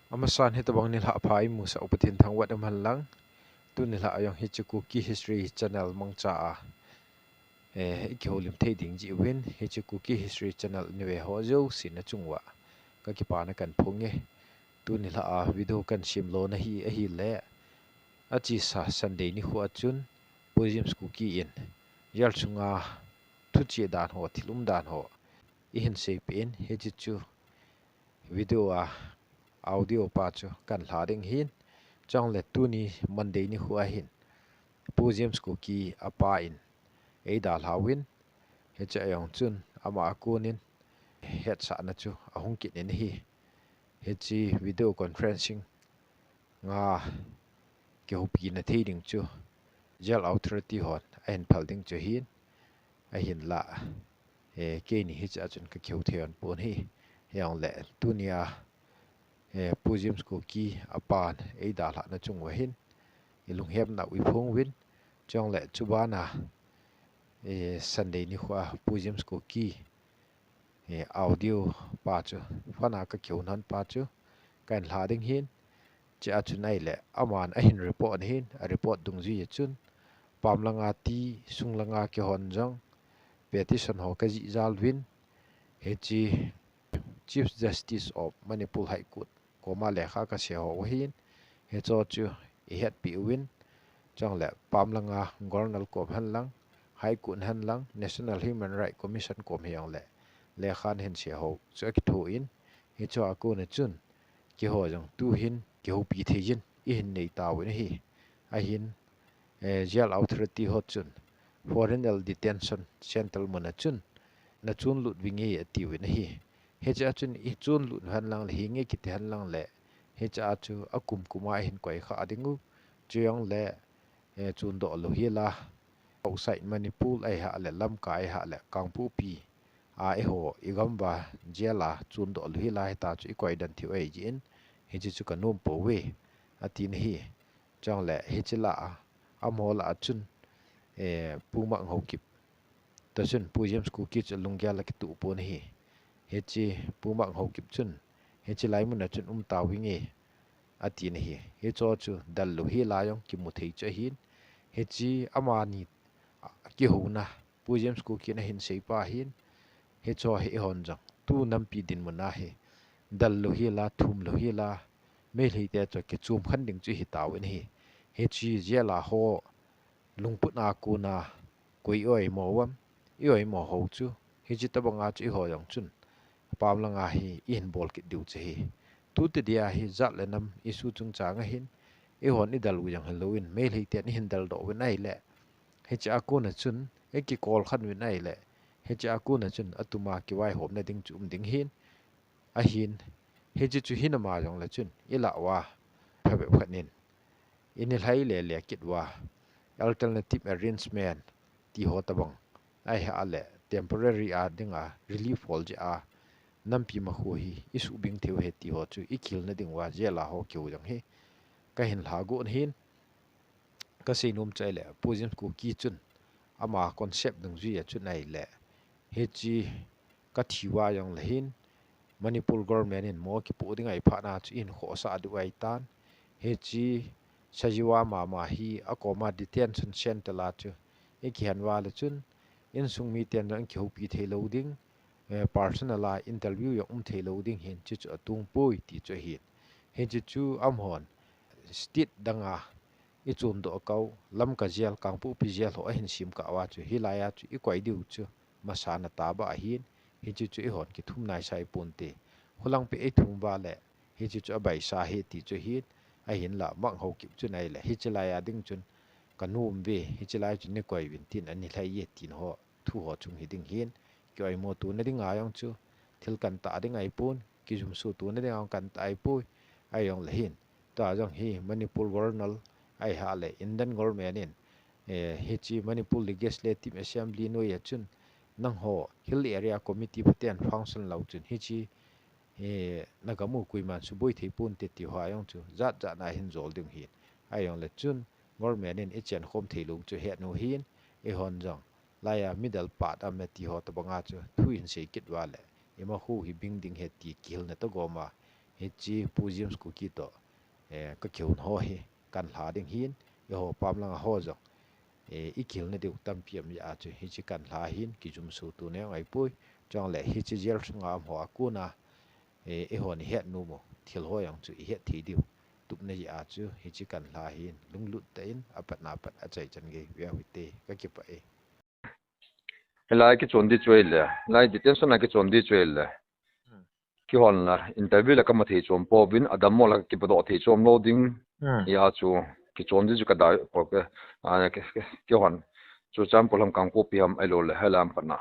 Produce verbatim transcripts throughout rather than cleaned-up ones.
Amasan hitabang nilhah pha imusah u Pathen thangvah um hen lang. Tuni nilhah a jong hiche Kuki History Channel mangcha a, eh, ikihoulim thei ding jeh uvin, hiche Kuki History Channel nave ho jouse nachung uva kakipana kahin phong e. Tuni nilhah a video kahin sem lona hi ahile, achesa Sunday nikho a chun Pu James Kuki in jail sunga thuchih dan ho, thil umdan ho ihin seipeh in, hiche chu video a, audio pa chu kahin lha ding ahin. Chule tuni Monday nikho a hin Pu James Kuki apa in eidalha uvin, hiche a jong chun ama a konin hetsahna chu ahung kit in ahi. Hiche video conferencing a kihoupina thei ding chu jail authority hon ahin phal ding chu ahin, ahinlah, eh, keini hiche a chun kakihou thei hon pon ahi. Hijongle tunia, eh, Pu James Kuki apan eidalhahna chung uva hin ilunghemna u iphong uvin, chule chubana, eh, Sunday nikho a Pu James Kuki, eh, audio pa chu, phone a kakihou hon pa chu kahin lha ding ahin. Hiche a chun ahile aman ahin report ahin, a report dungjui a chun pam langa ti, sung langa kihon jong petition ho kajih jal uvin, hiche Chief Justice of Manipur High Court koma lekha kasei ho ahin, hicheho chu ihetpi uvin, chule pam langa Governor kom hen lang, High Court hen lang, National Human Rights Commission kom hijongle lekha nahin sei ho chu akithoin, hicheho a kona chun keiho jong tuhin kihoupi thei jin ihin nei tauvin ahi. Ahin, eh, jail authority ho chun foreigner detention center mun a chun nachunlut vinge atiuvin ahi. Hiche a chun ichunlut hen lang le hinge kiti hen lang le, hiche a chu akum kum a ihin koi kha ding u, chujongle, eh, chundoh lou hel a, outside Manipur ahileh, Lamka ahileh, Kangpokpi a eiho igam uva jail a chundoh lou hel a hita chu ikoi den thei u ahi jeh in, hiche chu kanom pouve, atin ahi. Chule hiche lah a, amaho lah a chun, eh, Pu Manghaokip toh chun Pu James Kuki chu lunggel akituh pon ahi. Hiche Pu Manghaokip chun, hiche lai mun a chun um tauvinge, atin ahi. Hicheho chu del lou hel a jong kimu thei chu ahin. Hiche amani kihouna Pu James Kuki in ahin seipa ahin. Hicheho hi eihon jong tu nampi dinmun a hi del lou hel a, thum lou hel a, Meitei te chu kichom khen ding chu ihi tauvin ahi. Hiche jail a ho lungput a kona koi i oimo uvam, i oimo ho chu, hiche tobang a chu eiho jong chun pam langa hi ihin bol kit diu chu ahi. Tuti dia hi jat le nam issue chungchang a hin, eihon idel u jong hilouvin, Meitei ten eihin deldoh uvin ahileh, hiche a kona chun ikikol khen uvin ahileh, hiche a kona chun atuma kivaihomna ding chu um ding ahin, ahin, hiche chu hinama jongle chun ilah uva phabep khat in ini lhai lele kit uva alternative arrangement ti ho tobang, ahileh temporary a dinga relief hol jeh a nampi makhu hi isuhbing thei u ahi ti ho chu ikihilna ding uva jail a ho kihou jong hi kahin lhagot ahin. Kasei nom chu ahileh, Pu James Kuki chun ama concept dungjui a chun ahileh, hiche kathi uva jongle hin Manipur government in mo kipoh ding ahi phat na chu ihin khohsah diu ahitan. Hiche Sajiwa mama hi akoma detention center a chu ikihen uva le chun insung miten jong kihoupi thei lou ding, eh, personal a interview jong um thei lou ding ahin, chuchu atong poi ti chu ahin. Hiche chu amahon state danga ichundoh kah u, Lamka jail, Kangpokpi jail ho ahin sem kah uva chu, hilai a chu ikoi diu chu masanga tabang ahin, hiche chu eihon kithum naisai ponte. Khulangpi eithum uva leh, hiche chu abaisa ahi ti chu ahin, ahinlah Manghaokip chun ahileh, hiche lai a ding chun kanom uve, hiche lai chu neikoi uvin tin ani lhai e tin ho, thu ho chung hiding ahin, kioimo tona dinga jong chu thil kantah ding ahipon, kijumso tona dinga jong kantah ahipoi, ahijongle hin. Tua jong hi Manipur governor ahileh Indian government in, eh, hiche Manipur Legislative Assembly noi a chun nangho Hill Area Committee phaten function lou chun hiche, eh, nagam u koiman suboi thei ponte ti ho a jong chu jat jat na hin jol ding ahin. Ahijongle chun government in ichenkhom thei lou chu het u ahin, eihon jong laiya middle part a um e ti ho tobang a chu thu ihin sei kit uva leh, ima khu hi bing ding ahi ti kihilna toh gom a, hiche Pu James Kuki toh, eh, ka kihon ho hi, kan lha ding hin, eiho pam langa ho jong, eh, i kihilna diu tampi um jeh a chu, hiche kan lha hin, kijumso tu neo ngai poi, chuleh hiche jail sunga um ho a kona, eh, eihon i het nom u, thil ho jong chu i het thei diu, tupna jeh a chu, hiche kan lha hin, lunglut tah in, apatna pat, achaichan gei, veu hite, ka kipah e. Hilai kichon di chu ahile, hilai detention a kichon di chu ahile. Hmm. Kihon la, interview la kama thei chom pouvin, adammo la kipodoh thei chom lou ding. Hmm. Hia chu, kichon di chu ka dai, po ke, a, ke, ke, kihon. Churachandpur ham Kangpokpi ham ahilou le, hilam patna.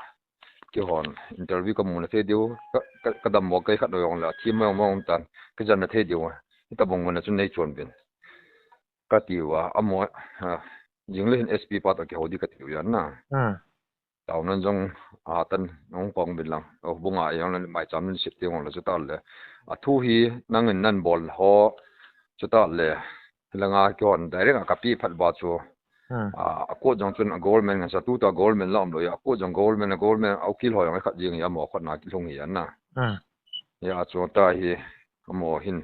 Kihon, interview ka muna thei diu, ka, ka, ka dammo kei khat lou jong le, thim mong mong tan, ka janna thei diu, hitabang muna chu nei chon uvin. Ka tiu a, amaho, a, jing le hin S P pa toh kihou di ka tiu ahi na. Hmm. Taona jong, a, tan, hung pang uvin lang. O, bunga jong le, maicham le, sip ti jong le, chutah le. A thu hi, nangin nabol ho, chutah le. Hilanga kihon direct a ka pe phat uva chu. Hmm. A, a court jong chun a government ngen sa tu ta government la um lou ahi. A court jong government, a government, a ukil ho jong khat jing ahi amaho khut na kilhung ahi na. Hmm. Hia chu ta hi, amaho hin.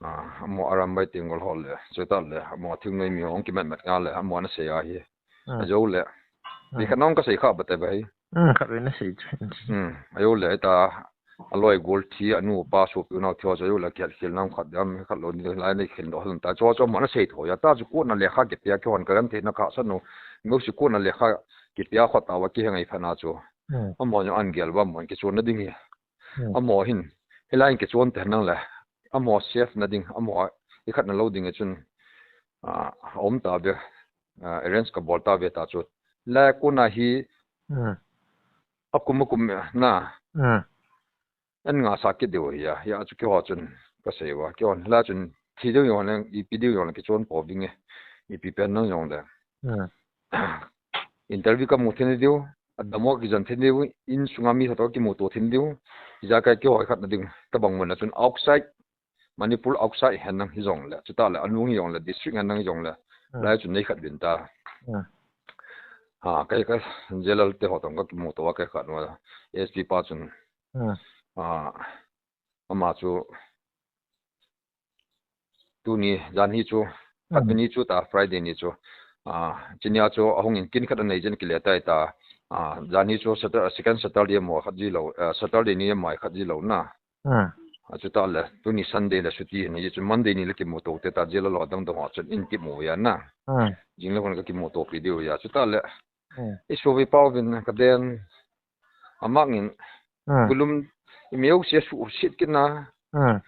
A, amaho Arambai Tenggol ho le, chutah le, amaho thingnoi mi ho kimat mat nga le, amaho na sei ahi. Hmm. Ajou le. Hmm. Ni khat nong ka sei kha ba te ba hi. Hmm, khat ve na sei chu. Hmm, ajou le ta, a loi gol thi, a nu pa sopi u nao thi ho chu ajou le kiat khel nam khat dam, khat lou ni lai nei khen doh hon ta. Chu chu amaho na sei tho ahi ta chu court na lekha kipia kihon ka genthei na kha sa nu. Music court na lekha kipia kho ta uva kiheng ahi phat na chu. Hmm. Amaho jong an gel uva amaho kichon na ding hi. Hmm. Amaho hin, hilai in kichon te nang le, amaho safe na ding, amaho i khat na lou ding a chun, a, um ta ve, a, arrange ka bol ta ve ta chu. Hilai kona hi, hmm, a kum a kum na, hmm, an nga sa kit diu ahi a, hia chu kihou chun ka sei uva, kihon, hilai chun thi diu jong le, ipi diu jong le, kichon pouving e, ipi pen nang jong le. Hmm. Interview ka mu thei diu, adammo kijan thei diu, in sunga mi khat toh kimuto thei diu, ijakai kihou khat na ding, tabang mun a chun outside, Manipur outside hen nang hi jong le, chutah le, anung hi jong le, district hen nang hi jong le, hmm, hilai chun nei khat uvin ta. Hmm. Ha, kei ka, J L L te ho toh ka kimuto uva kei khat uva, S P pa chun. Hmm. Ha, ama chu, tuni, janhi chu, hmm, khat ni chu ta, Friday ni chu. A, chunia chu, ahung in kin khat anei jin kile tai ta. A, janhi chu, Satur-, second Saturday mo khat ji lou, a, Saturday ni mai khat ji lou na. Hmm. A, chutah le, tuni Sunday le chuti ni chu, Monday ni le kimuto te ta, J L L ho dang dang ho chun in kimu ahi na. Hmm. Jing le hon ka kimuto pi diu ahi a, chutah le. Hmm. I suvi pau vin ka den, amang in, hmm, kulum, i meu sia su sit kit na. Hmm.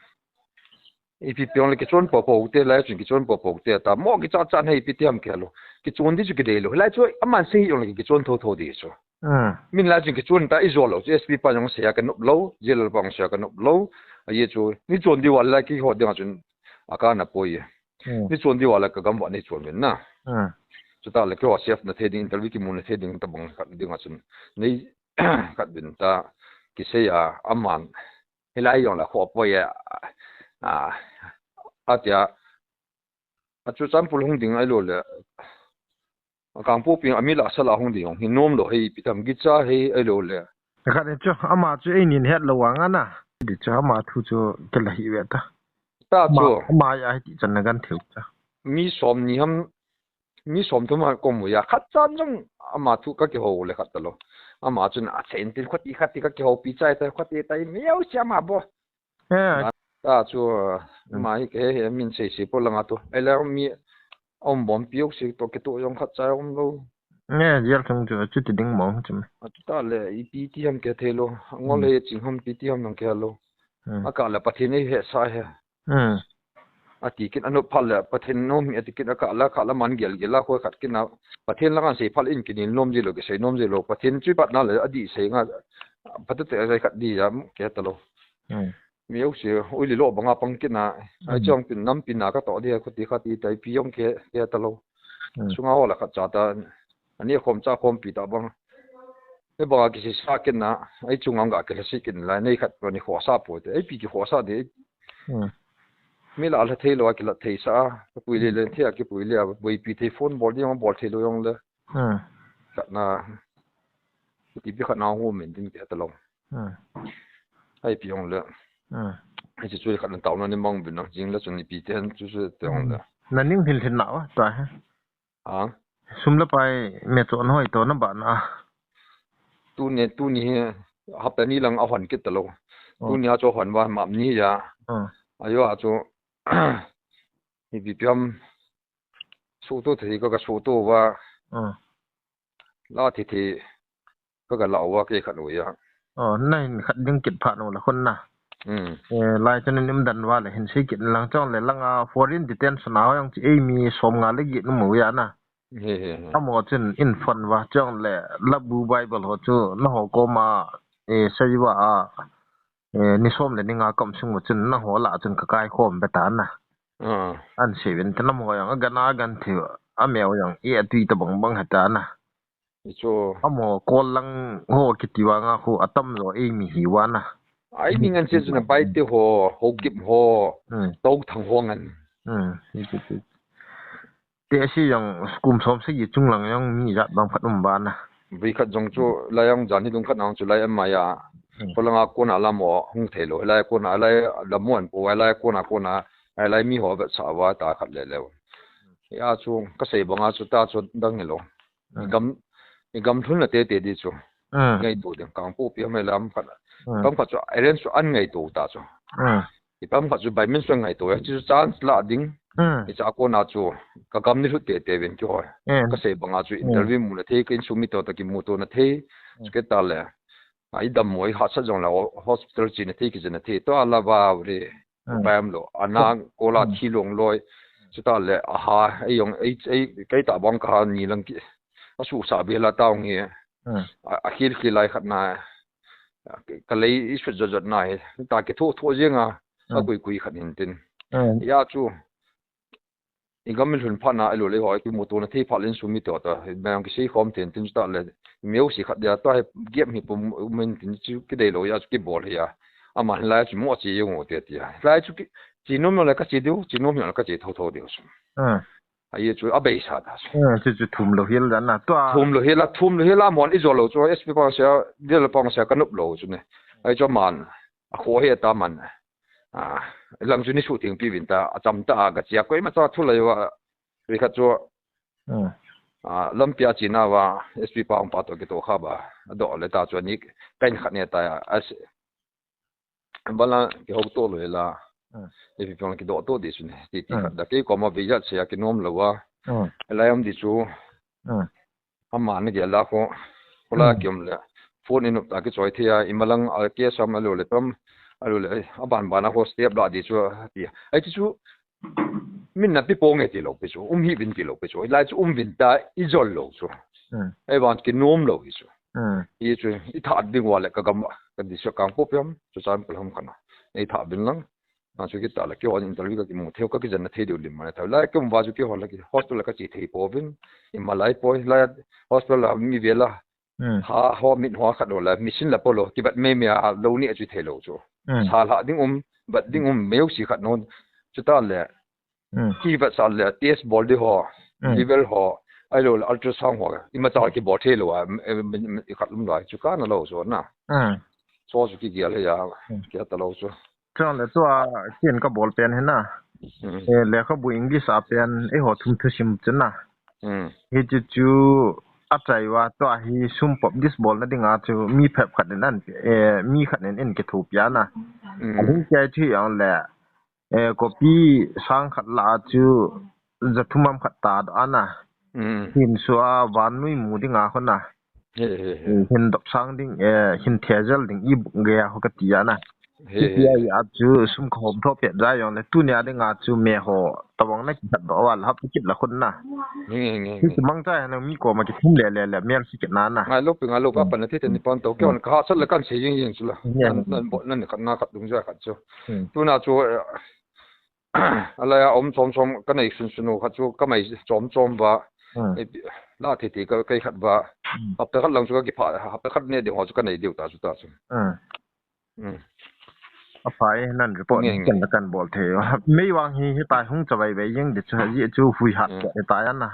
Ipi pi jong le kichon popo te, hilai chun kichon popo te, ta mo kicha cha nei ipi ti ham kihelo. Kichon di chu kidei lou. Hilai chu aman sei jong le kichon tho tho di chu. Hmm. Min hilai chun kichon ta i jo lou. Chu S P pa jong sei a ka nop lou, J L L pa jong sei a ka nop lou. Ajeh chu, ni chon di uva hilai kihou ding a chun a ka na poi. Hmm. Ni chon di uva le ka gam uva nei chon uvin na. Hmm. Chutah le kihou safe na thei ding, interview kimu na thei ding tabang khat ding a chun. Nei khat uvin ta kisei a aman. Hilai jong le kho poi a, a, atia, a Churachandpur hung ding ahilou le, a Kangpokpi a mi la sa la hung ding jong hi nom lou hei, ipi tam gicha hei ahilou le. Khat ni chu, ama chu einin het lou vang a na. Di chu ama thu chu kila hi ve ta. Ta chu. Ama, ama a hiti chan na genthei u ta. Mi som ni ham, mi som thum ham ka mu a, khat chan jong ama thu ka kihou le khat talou. Ama chun a chen tin khoti khat ti ka kihoupi chai ta, khoti ta, i meu sia ama bo. Eh. Ta chu, hmm, ama hi ke he min sei sei po langa tu. Ahile mi um bom piu si to ke tu jong khat cha um lou. Nge, jail chung chu, chuti ding mong chu. A chu ta le, ipi ti ham kihethei lou. Ngol, hmm, le ching ham ipi ti ham nang kihelo. Hmm. A kah le Pathen ei hesa he. Hmm. Ati kit a nop phat le, Pathen nom hi ati kit a kah le, kah le man gel gel a khoi khat kit na. Pathen langa sei phat le in kinel nom ji lou, kisei nom ji lou. Pathen chu i pat na le, adih sei nga, phat te te khat di jam, kihe talou. Hmm. Mi jouse, ui lilo banga pang kit na, ai, hmm, chong pin nam pin na ka toh dia, khuti khati tai pi jong ke, ke talou. Hmm. Sunga ho la khat cha ta, ani khom cha khom pi ta bang. Ni banga kisisa kit na, ai chunga ga kila si kit lai, nei khat pa ni khosa po te, ai pi kikhosa de. Hmm. Mi la la thei lou, kila thei sa, ka pui le le, thei a kipui le, boi pi thei phone bol di jong bol thei lou jong le. Hmm. Khat na, ipi khat na hu min din ke talou. Hmm. Ai pi jong le. Hmm. Hiche chu khat na taona ni mang bin na jing la chun ipi ten chu chu te hong da. Na ning hin hin na wa ta he. Ha? Sum le pai me chon hoi to na ba na. Tuni, tuni hi hapta ni lang a hon kit ta lo. Oh. Tuni a chu hon va mam ni ya. Oh. Ayo a chu hi bi piam su to thei ka ka su to va. Oh. La thi thi ka ka la wa ke khat u ya. Oh, na hin khat ding kit pha no la khun na. Hmm. Eh, lai chan nim dan wa le hin si kit lang chong le lang a foreign detention a yang chi ei mi som nga le gi nu mu ya na. He, he, he. Amo chun in phone va chong le labu Bible ho chu na ho koma, eh, sai va a, eh, ni som le ni nga kam sung va chun na ho la chun ka kai khom be ta na. Ah. An se vin ta na mo yang a gan a gan thi a meu yang e a tui ta bang bang ha ta na. Ichu. Amo kol lang ho kiti wa nga khu atam zo ei mi hi wa na. Ai mi ngan se chu na bai te ho, ho gip ho, hmm, tou thang ho ngan. Hmm. Hi, hi, hi. Te si yang kum som si chung lang yang mi jat bang khat um ba na. Vui khat jong chu lai yang jan hi lung khat nang chu lai ama ya. Hmm. Ko langa kona lamo hung thei lo, lai kona lai lamo an po, lai kona kona, lai mi ho vet sa wa ta khat le le. Ya chu ka sei banga chu ta chu dang ni lo. Hmm. I gam, i gam lhun na te te di chu. Hmm. Ngai tu ding kang pu pi mai lam khat. Hmm. Kam khat chu arrange chu an ngai tu ta chu. Hmm. I pam khat chu bai min suan ngai to ya, chu chance la ding. Hmm. I cha kona chu ka gam ni hlut te te ven ki hoi. Hmm. Ka sei banga chu, hmm, interview mu na thei, ka insung mi to ta ki mu to na thei. Hmm. Chu ke ta le. Ai dam mo i ha sa jong la ho-, hospital chi na thei ki je na thei. To ala ba re. Hmm. Pam lo. Ana ko la, hmm, thi long loi. Chu ta le a ha, ei yong, ei, ei, kai ta bang ka ha ni lang ki. A su sa be la ta nge. Hmm. A, a khil khil lai khat na. Ka lei i sut jot jot na hi. Ta ki thu thu jeng a. A, hmm, kui kui khat hin tin. Hmm. Ya chu. I gam min lhun pha na, a lo le ho, ki mu to na thei pha len sum mi to ta. Bang ki sei khom ten tin ta le. Meu si khat dia ta he gap mi pum min tin chu ki dei lo ya chu ki bol ya. Ama lai chu mo chi yong te tia. Lai chu ki chi nom le ka chi diu, chi nom le ka chi tho tho diu su. Hmm. Ai chu a beisa ta. Hmm, chu chu thum lo hil dan na. Tua. Thum lo hil a, thum lo hil a mon i zo lo chu S P pang sia, dia lo pang sia ka nup lo chu ne. Ai chu man. A kho he ta man. A, lang chu ni su thing pi vin ta, a cham ta a ka chia koi ma cha thu lai wa. Ri kha chu. Hmm. A, lampi a chi na wa, S P pang pa to ki to kha ba. A do le ta chu ni kain khat ne ta ya. As Bala ki ho to lo la. Hmm. Ipi pang ki do to di su ne. Ti ti, hmm, khat da ki ko ma bi ya se ya ki nom lo wa. Hmm. La yam di chu. Hmm. Ama na ge la ko. Ko la, hmm, ki om le. Phone in up ta ki choi thei a, i malang a ke sam a lo le tam. A lo le, a ban ban a ho step la di chu. Ti. Ai ti chu. Min na pi po nge ti lo pi chu. Um hi vin ti lo pi chu. Lai chu um vin ta i zol lo chu. Hmm. Ai ban ki nom lo hi chu. Hmm. I chu, i tha ding wa le ka gam, ka di sa kang po piam, chu chan pal hom kana. I tha bin lang. Na chu ki ta la ki hon interview ka ki mu thei, ka ki jan na thei diu lim ma thei. La ki um wa chu ki hon la ki hospital la ka chi thei po vin. I ma lai po, la hospital la mi ve la. Hmm. Ha ho mit ho khat lo la, mi sin la po lo, ki bat me me a lo ni a chu thei lo chu. Hmm. Sa la ding um, bat ding um, meu si khat non. Chu ta le, hmm, ki vet sa le, test bol di ho, hmm, liver ho, ai lo le ultrasound ho, i ma cha ki bol thei lo a, em, em, em, i khat lum lai, chu ka na lo so na. Hmm. So chu ki gial he ya, hmm, ki ta lo so. Chang le tua kin ka bol pen he na. Hmm. Eh, lekhabu English a pen, eh, ho thum thusim chu na. Hmm. Hi chu chu a chai wa tua hi sum pop dis bol na ding a chu mi phep khat in an, eh, mi khat in in ki thu pia na. Hmm. A hung chai chu yang le, eh, copy sang khat la chu, za thum am khat ta do ana. Hmm. Hin sua van nui mu ding a khona. He, he, he. Hin dop sang ding, eh, hin thejal ding i buk ge a ho ka ti ana. He, he. Ti a chu sum ka hom tho pet ja yong le tu nia ding a chu me ho tawang na ki khat do wa la hap kit la khun na. He, he, he, he. Ti mang cha na mi ko ma ki thum le le le mel si kit na na. Ngai lo pi ngai lo pa, hmm, pan na thi te ni pan to ke, hmm, on ka ha sat le kan se ying ying chu la. He, he. Nan, nan bo nan khat na khat dung ja khat chu. Hmm. Tu na chu, eh, a lai a om chom chom ka nei sun sun u kha chu ka mai chom chom va. Hmm. Eh, la thi thi ka kai khat va. Hmm. Hapta khat lang chu ka ki pha, hapta khat ne ding ho chu ka nei diu ta chu ta chu. Hmm. Hmm. A phai nan report nge, nge, kan kan bol thei. Mei wang hi hi tai hung cha vai vai yeng de chu, ji chu hui hat, hmm, de ta ya na.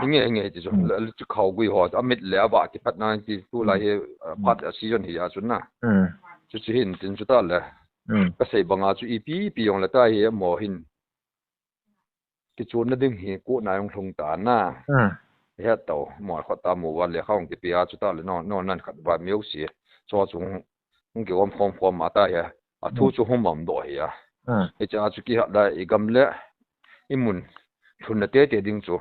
Nge nge ti chu, hmm, la, la chu khau gui ho, a mit le a va ki phat na ti tu lai hi, hmm, phat a season hi a chu na. Hmm. Chu chu hin tin chu ta le. Hmm. Ka sei banga chu ipi pi jong le ta hi mo hin. Kichun na ding hi ko na jong lhung ta na. Hmm. He to mo kho ta mo wa le khong kipi a chu ta le no no nan khat ba miu si. Cho chu hung ki om khom khom ma ta hi. A thu Hmm. chu hung mam do hi a. Hmm. Hicha chu kihat da i gam le i mun lhun na te te ding chu.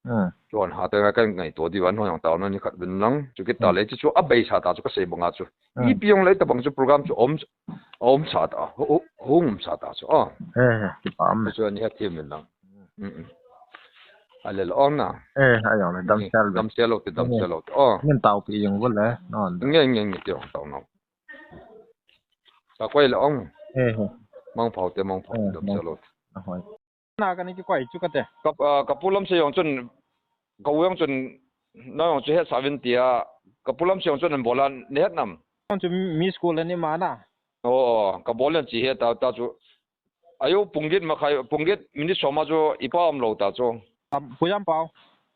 Hmm. Chon ha ta ka ngai to di wan ho jong ta no ni khat bin lang chu kita Hmm. le chu chu a bei sa ta chu ka sei banga chu. Hmm. Ipi jong le ta bang chu program chu om om sa ta ho ho um sa ta chu. Oh. He he kipa um. Chu ni ha thim min lang. Mm. A le lo ong na. Eh, a jong le dam Hmm. sel. Dam sel lo ti dam Hmm. sel lo ti. Oh. Min tau pi jong bo le. No. Nge nge nge ti ong tau no. Ta koi le ong. Eh, eh. Mang phau te mang phau Eh, dam mang sel lo. Ahoi. Na ka ni ki koi chu ka te. Ka, ah, ka pu lam se jong chun, ka u jong chun, na jong chu het sa vin tia, ka pu lam se jong chun an bol a, ne het nam. Jong chu mi school ani ma na. Oh, oh, ka bol an chi het ta, ta chu. Ayo pungit ma khai, pungit minute som a chu i pa um lo ta chu. Am, pu jam pau.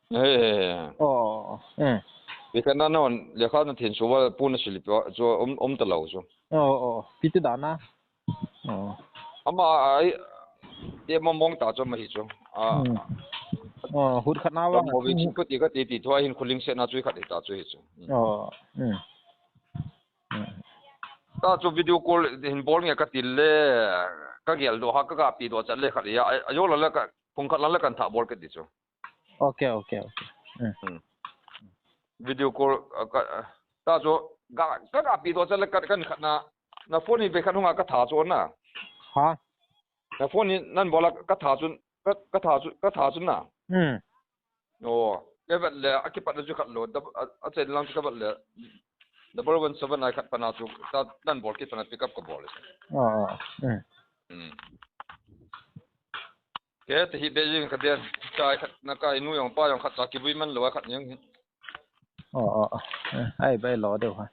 He, he, he. Oh, oh, oh. Hmm. Bi ka na non, le ka na thin su wa pu na sili pa chu um, um ta lo chu. Oh, oh, oh. Pi ti da na. Oh. Ama ai, te mo mong ta chu ma hi chu. Ah. Hmm. Oh, hut khat na wa. Mo bi chi ko ti ka ti ti thua hin khuling se na chu khat ta chu hi chu. Hmm. Oh. Hmm. Hmm. Ta chu video call hin bol nge ka ti le, ka gel do ha ka ga pi do cha le khat ya. Ayo la le ka, phung khat la le kan tha bol ka ti chu. Okay, okay, okay. Hmm. Hmm. Video call, ah, ka, ah, ta chu ga, ka ga pi do cha le ka, kan khat na, na phone ni be khat hunga ka tha chu na. Ha? Na phone ni nan bol a ka tha chu, ka, ka tha chu, ka tha chu na. Hmm. Oh, ke vet le, a kipat le chu khat lo, dab-, a, a chen lang chu ka vet le, double one seven ai khat pana chu, ta, nan bol kit pana pick up ka bol le. Oh, oh, hmm. Hmm. Ke te hi be jing ka den, chai khat na ka inu jong pa jong khat cha kivui man lo a khat jing. Oh, oh, oh. Eh, ai be lo deu ha.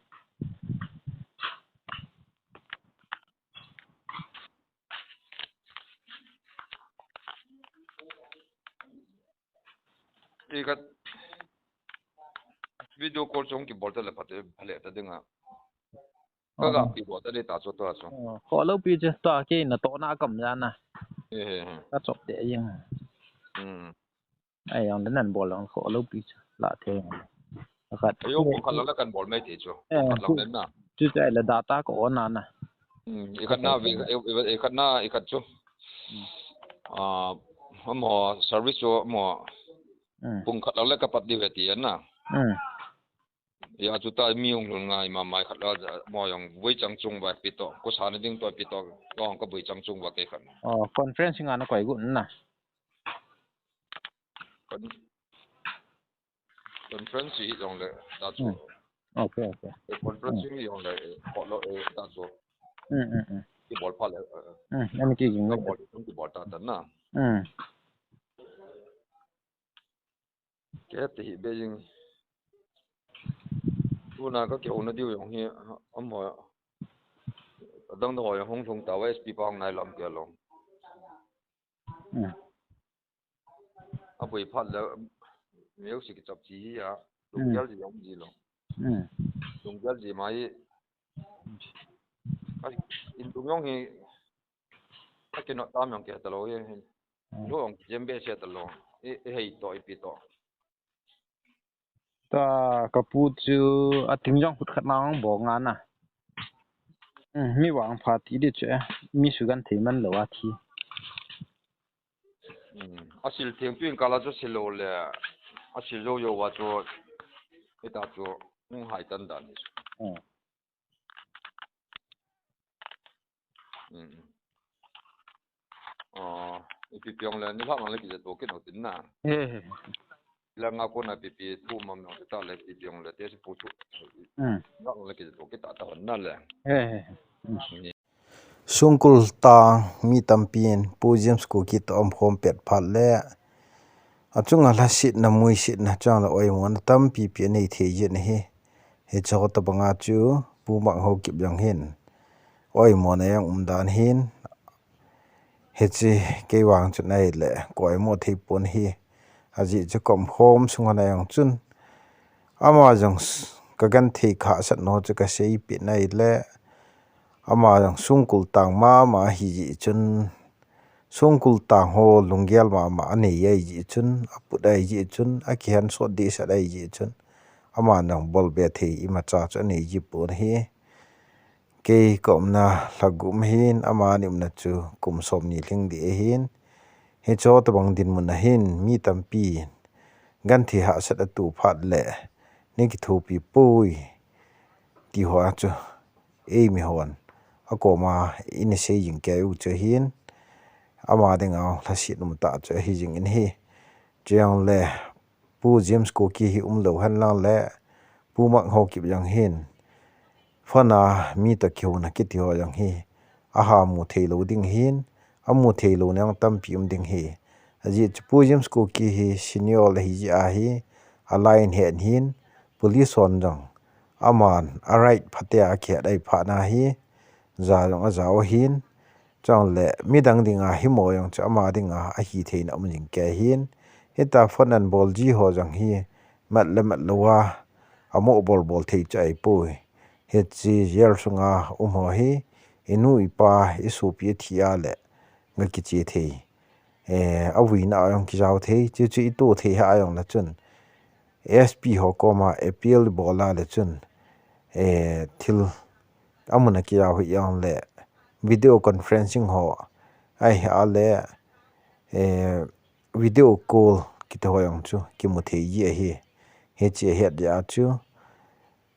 I ka video call chung kibol ta le phat e, phale ta dinga. Ka ga Oh. pi bol ta le ta chu to chu. Oh, kho lo pi chu ta ke na to na kam ja na. Eh, eh, eh. Ka chop te jing. Hmm. Ai, jong le nan bol jong kho lo pi chu. La the jong le. Khat. Ayo, phung khat lang le kan bol mai te chu. Eh, phung khat lang chu, le na. Chu chu ai le data ko on na na. Hmm, i khat na, i, i, i, i khat na, i khat chu. Hmm. Ah, amo service chu amo. Hmm. Phung khat lang le ka pat di ve ti na. Hmm. Ya chu ta mi hung lhun ngai ma mai khat la mo jong voi chang chung va pi to. Ko sa na ding to pi to. Ko hong ka voi chang chung va ke khat. Oh, conference nga na koi gu na. Con-, conference hi jong le, ta chu. Hmm. Okay, okay. E conference Hmm. hi jong le, e, ko lo, e, ta chu. Hmm, hmm, hmm. Kibol pha le, e, e. Hmm, ani ki jing Ka le. bol, kibol ta ta na. Hmm. Ke te hi be jing. Tuna ka kihou na diu jong hi, am ho. Adang da ho jong hung lhung ta va S P pa hung nai lam ke lo. Hmm. A bui phat le, music chap chi hi a, Hmm. lunggel ji jong ji lo. Hmm. Lunggel ji mai, a, in tung jong hi, a kinot tam jong ke ta lo hi, hi. Hmm. Lo jong jem be se ta lo. I, i hei to, i pi to. Ta ka pu chu a ting jong khut khat na ong bol nga na. Hmm, mi vang pha ti di chu e. Mi sugan thei man lo a thi. Hmm. A sil theng tu in kala chu sil lo le. A sil jo jo va chu. Ita chu. Hung hai tan dan ni chu. Hmm. Hmm. Ah, ipi pi ong le, ni lhah lang le kija to kit no tin na. He, he. La nga ko na pi pi tu mam no ta le ipi pi ong le te si pu tu. Hmm. Lhah lang le kija to kit ta ta hon na le. He, he. Hmm. Ni. Sungkul ta mi tampin Pu James Kuki to om khom pet phat le. Achunga lhasetna, muisetna, chang le oimona tampi pi anei thei jin ahi. Hiche ho tabanga chu Pu Mang Haokip jong hin oimona jong um dan hin. Hiche kei vang chun ahile ka oimo thei pon ahi. Ajeh chu ka um khom sunga jong chun ama jong s-, ka genthei khahsatna ho chu ka seipeh in ahile. Ama jong songkul tang mama ahi jeh chun, songkul tang ho lunggel mama anei ahi jeh chun, aput ahi jeh chun, akihen sot dehset ahi jeh chun, ama jong bolbe thei imacha chu anei ji pon ahi. Kei ka umna lha gup ahin, amani umna chu kum somni lhing ding ahin. Hiche tobang dinmun ahin, mi tampi genthei hahsat atoh phat le, nei kithopi poi, ti ho a chu, eimi hon akoma ina sei jing kei u chu ahin, ama dinga lhaset umtah chu ahi jing in ahi. Chujongle, Pu James Kuki hi umlou henlang le, Pu Mak Haokip jong hin, phone a mi toh kihouna kiti ho jong hi, aha mu thei lou ding ahin, amu thei lou nang tampi um ding ahi. Ajeh chu Pu James Kuki hi senior le ahi jeh ahi, a line het ahin, police hon jong aman a right phatea akihet ahi phat na hi, ja jong aja u ahin, chule midang dinga himo jong chu ama dinga ahi theina um jing kei ahin, hitia phone anabol ji ho jong hi, mat le mat louva, amoh bol bol thei chu ahipoi. Hiche jail sunga um ho hi, inu ipa, isopi athi a le, ga kiche thei. Eh, avuina a jong kijao thei, chuchu itoh thei ha jong le chun, S P ho koma appeal bol a le chun, eh, thil amun a kijao hi jongle, video conferencing ho ahi a le, eh, video call kiti ho jong chu kimu thei ji ahi. Hiche ahet jeh a chu,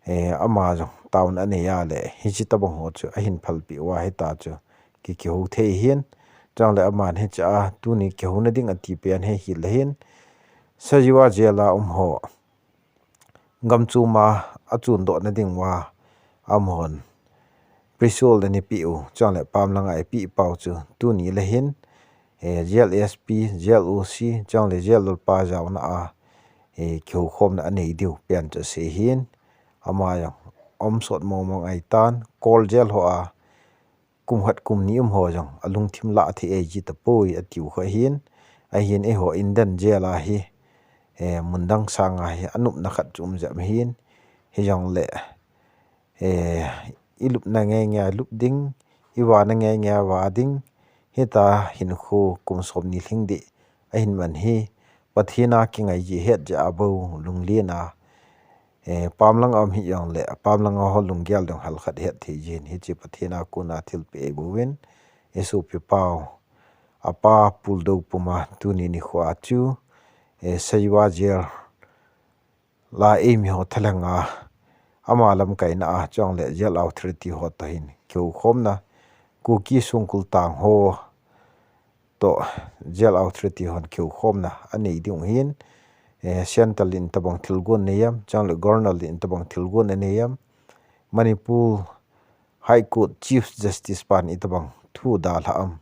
eh, ama jong taona anei a le, hiche tobang ho chu ahin phalpeh uva hita chu ki, kihou thei ahin. Chule aman hiche a tuni kihouna ding ati pen hi hile hin, Sajiwa jail a um ho, gamchom a achundoh na ding uva, amahon pressure ana peh u, chule pamlanga eipeh pau chu tuni le hin, eh, jail S P, jail O C, chule jail lalpa jaona a, eh, kihoukhomna anei diu pen chu asei ahin, ama jong um sot mong mong ahitan, Kol jail ho a kum khat kum ni um ho jong alungthim lah thei ahi ji tapoi atiu kha ahin, ahin eiho Indian jail a hi, eh, mun dang sanga hi anopna khat chu um jep ahin, hijongle, eh, ilupna ngei ngei a lup ding, ivahna ngei ngei a vah ding, hita hinkho kum somni lhing ding ahin man hi, Pathen a kingai ji het jeh a bou lunglen a, eh, pamlang a um hijongle, pamlanga ho lunggel dong halkhat het thei jin, hiche Pathen a kona thilpeh ahi bouvin, isopi pau, apa puldou puma tuni nikho a chu, eh, Sajiwa jail a eimi ho thalheng a, ama lamkaina a, chule jail authority ho toh hin kihoukhomna, Kuki songkul tang ho toh jail authority hon kihoukhomna anei diu ahin, eh, Central in itobang thilgon anei am, chule Governor in itobang thilgon anei am, Manipur High Court Chief Justice pan itobang thu dalha am,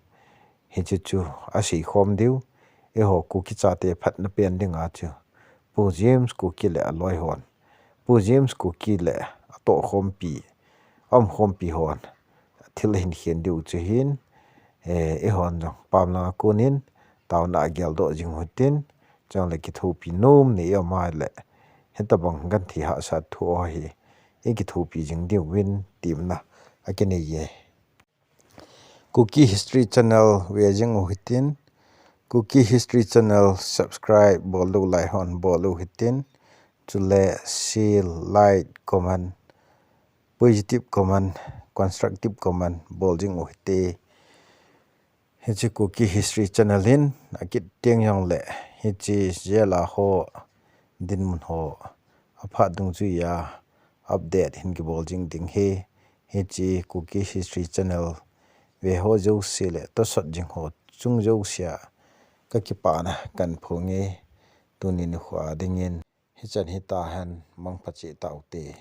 hiche chu aseikhom diu, eiho Kuki chate phatna pen dinga chu, Pu James Kuki le aloi hon, Pu James Kuki le atohkhompi, aumkhompi hon, thil ahin khen diu chu ahin, eh, eihon jong pamlanga konin taona a geldoh jing u hitin, chule kithopi nom nei aum a le, hitobang genthei hahsat thu ho hi ikithopi jing diuvin temna akinei e. Kuki History Channel ve jing u hitin, Kuki History Channel subscribe bol lou lai hon bol u hitin, chule share, like, comment, positive comment, constructive comment bol jing u hite. Hiche Kuki History Channel hin akit teng jongle, hiche jail a ho dinmun ho aphat dungjuia update hin kibol jing ding ahi. Hiche Kuki History Channel ve ho jouse le tosot jing ho chung jousea kakipana kahin phonge, tuni nikho a dingin hichan hitahen, mangpha cheh taute.